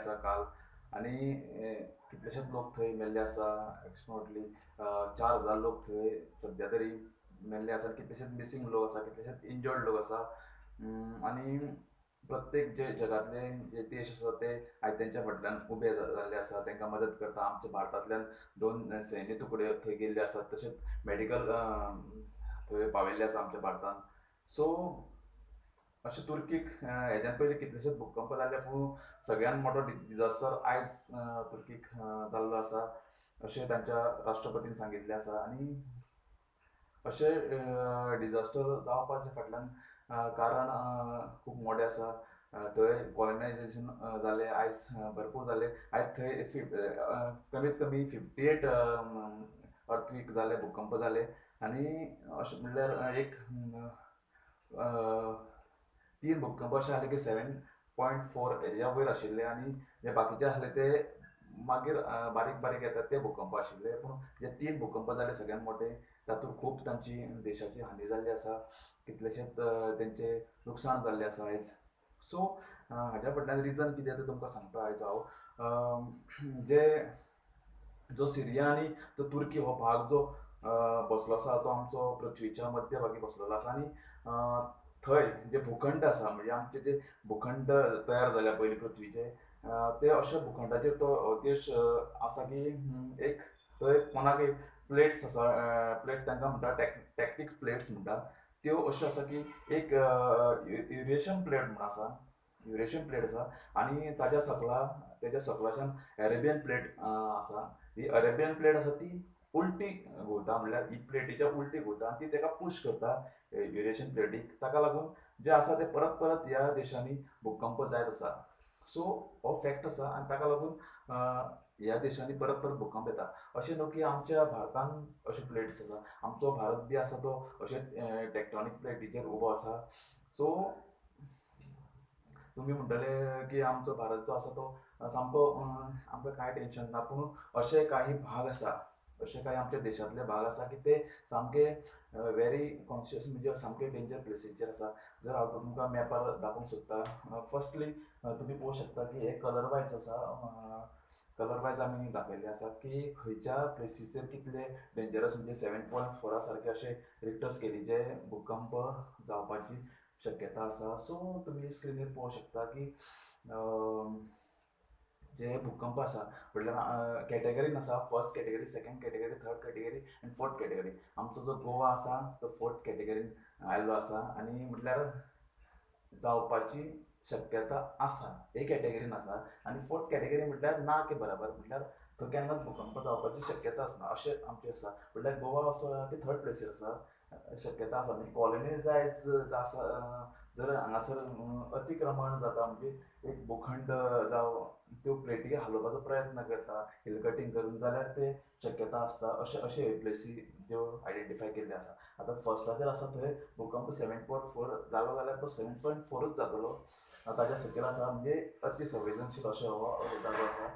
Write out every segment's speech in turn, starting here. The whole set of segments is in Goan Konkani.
आसा काल आनी कितलेशेच लोक थंय मेल्ले आसा. एप्रोक्सिमेटली 4000 लोक थंय सद्या तरी मेल्ले आसा. कितलेशेच मिसींग लोक आसा, कितलेशेच इंजर्ड लोक आसा. आनी प्रत्येक जे जगांतले जे देश आसा ते आयज तेंच्या फाटल्यान उबे जाल्ले आसा, तांकां मदत करता. आमच्या भारतांतल्यान 2 सैन्य तुकडे थंय गेल्ले आसात, तशेंच मेडिकल थंय पावयल्ले आसा आमच्या भारतान. सो अशें तुर्कीक हेज्यान पयलीं कितलेशेच भुकंप जाल्ले, पूण सगळ्यान मोटो डिजास्टर आयज तुर्कीक जाल्लो आसा अशें तांच्या राष्ट्रपतीन सांगिल्लें आसा. आनी अशें डिजास्टर जावपाच्या फाटल्यान कारण खूब मोटें आसा. थंय कॉलनायजेशन जालें आयज भरपूर जालें. आयज थंय कमीत कमी 58 अर्थक्वेक जाले, भुकंप जाले. आनी अशें म्हणल्यार एक 3 भुकंप अशें आसले की 7.4 हेज्या वयर आशिल्ले आनी जे बाकीचे आसले ते मागीर बारीक बारीक येतात ते भुकंप आशिल्ले. पूण जे 3 भुकंप जाले सगळ्यात मोटे, तातूंत खूब तांची देशाची हानी जाल्ली आसा, कितलेशेच तेंचे लुकसाण जाल्लें आसा आयज. सो हाज्या फाटल्यान रिजन कितें तें तुमकां सांगता आयज हांव. जे जो सिरिया आनी जो तुर्की हो भाग जो बसलो आसा तो आमचो पृथ्वीच्या मध्य भागी बसलेलो आसा. आनी थंय जे भूखंड आसा, म्हणजे आमचे जे भूखंड तयार जाल्या पयलीं पृथ्वीचे, ते अशा भूखंडाचेर तो देश आसा की एक थंय कोणाक एक प्लेट्स आसा, प्लेट्स तांकां म्हणटा टॅक्टिक प्लेट्स म्हणटा, त्यो अश्यो आसा की एक युरेशियन प्लेट म्हूण आसा, युरेशियन प्लेट आसा आनी ताज्या सकला, तेज्या सकलाच्यान अरेबियन प्लेट आसा. ही अरेबियन प्लेट आसा ती उलटी घुंवता, म्हणल्यार ही प्लेटीच्या उलटी घुंवता आनी ती ताका पुश करता युरेशियन प्लेटीक. ताका लागून जे आसा ते परत परत ह्या देशांनी भुकंप जायत आसा. सो हो फॅक्ट आसा आनी ताका लागून ह्या देशांनी परत परत भुकंप येता. अशें न्हू की आमच्या भारतान अशे प्लेट्स आसा, आमचो भारत बी आसा तो अशे टॅक्टॉनीक प्लेटीचेर उबो आसा. सो तुमी म्हणटले की आमचो भारत जो आसा तो सामको आमकां कांय टेंशन ना, पूण अशे काही भाग आसा, अशे कांय आमच्या देशांतले भाग आसा की ते सामके वेरी कॉन्शियस, म्हणजे सामके डेंजर प्लेसीचेर आसा. जर हांव तुमकां मॅपार दाखोवंक सोदता, फर्स्टली तुमी पळोवंक शकता की हे कलर वायज आसा, कलर वायज आमी दाखयल्ले आसा की खंयच्या प्लेसीचेर कितले डेंजरस, म्हणजे 7.4 सारके अशे रिक्टर स्केलीचे भुकंप जावपाची शक्यता आसा. सो तुमी स्क्रिनीर पळोवंक शकता की जे भुकंप आसा म्हणल्यार कॅटेगरीन आसा, first category, second category, third category आनी फोर्थ कॅटेगरी. आमचो जो गोवा आसा तो फोर्थ कॅटेगरीन आयिल्लो आसा आनी म्हटल्यार जावपाची शक्यता आसा हे कॅटेगरीन आसा. आनी फोर्थ कॅटेगरी म्हटल्यार ना के बराबर, म्हटल्यार थंय केन्नाच भुकंप जावपाची शक्यता आसना अशें आमचें आसा. म्हटल्यार गोवा असो आहा की थर्ड प्लेसीर आसा, शक्यता आसा. म्हणजे कॉलनायज आसा जर हांगासर अतिक्रमण जाता, म्हणजे एक भूखंड जावं त्यो प्लेटी हालोवपाचो प्रयत्न करता हिल कटींग करून, जाल्यार ते शक्यता आसता. अशे अशे प्लेसी त्यो आयडेंटिफाय केल्ले आसा. आतां फर्स्टाचेर आसा थंय भुकंप 7.4 जालो जाल्यार तो 7.4च जातलो, ताज्या सकयल आसा, म्हणजे अति संवेदनशील अशें हो जागो आसा.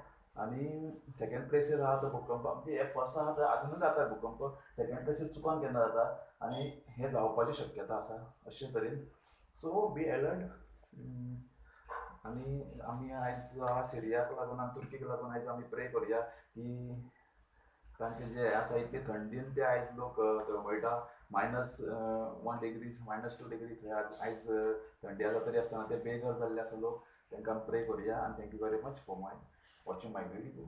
आनी सेकेंड प्लेसीर आहा तो भुकंप, म्हणजे हे फर्स्ट आहा थंय आजुनूय जाता भुकंप, सेकेंड प्लेसीर चुकोन केन्ना जाता आनी हें जावपाची शक्यता आसा अशे तरेन. So be alert. आनी आमी आयज सिरियाक लागून आनी तुर्कीक लागून आयज आमी प्रे करुया की तांचे जे आसा इतले थंडीन ते आयज लोक तळमळटा. -1 डिग्री, -2 डिग्री थंय आयज थंडी आसा तरी आसतना ते बेघर जाल्ले आसा लोक. तांकां आमी प्रे करुया. आनी thank you very much for my watching my video.